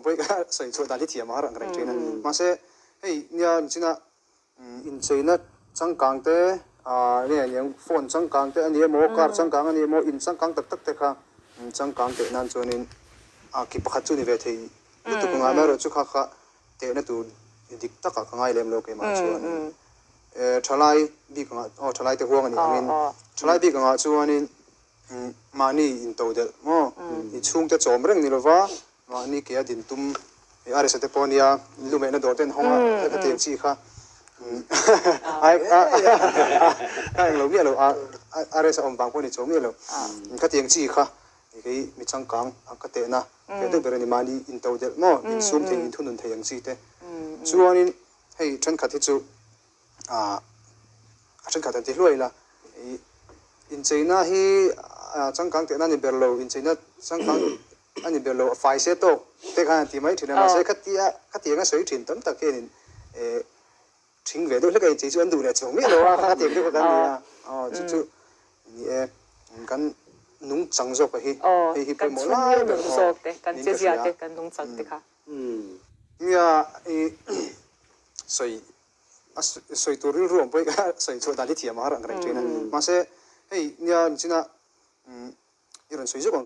pawh hi sawi chhuah dan hi thiam a har ang reng thin a. Mahse hei nia nichina incheina changkang te nge aniang phone changkang te a ni emaw car changkang a ni emaw in changkang tak tak te kha changkang teh nan chuanin a ki pakhat chu ni ve thei lutuk ang a, amaherawhchu kha kha tehna tur dik takah ka ngai lem lo keimah chuanin thalai bik angah aw thalai te huang a nih angin thalai bik angah chuanin mahni intodelh maw i chhungte chawm reng ni lova mahni ke a din tum i aresa te pawh nia lumehna dawr te an hawng a hetiang chi kha ka englo miah lo a aresa awm vang pawh ni chawm miah lo khatiang chi kha kei mi changkang a ka tehna ve deuh ber a ni mahni intodelh maw insum thei inthunun thei ang chi te chuanin hei thenkhat hi chu A thenkhat an ti hluai ila, ih incheina hi changkang tehna a ni ber lo, incheina changkang a ni ber lo, a fai se tawk te khan an ti mai thin a, mahse khatia khatiang a sawi thin tam tak hianin eh thing ve deuh hlek a inchei chu an duh leh chuang miah lo a, khatiang deuh kha kan ni a, aw chu chu ni e, kan nungchang zawk a hi, hei hi pawimawh lai ber aw niin ka hria. Nia i sawi A sawi tur rilru awm pawh hi sawi chhuah dan hi thiam a har ang reng thin a. Mahse hei nia nichina i rawn sawi zuk ang.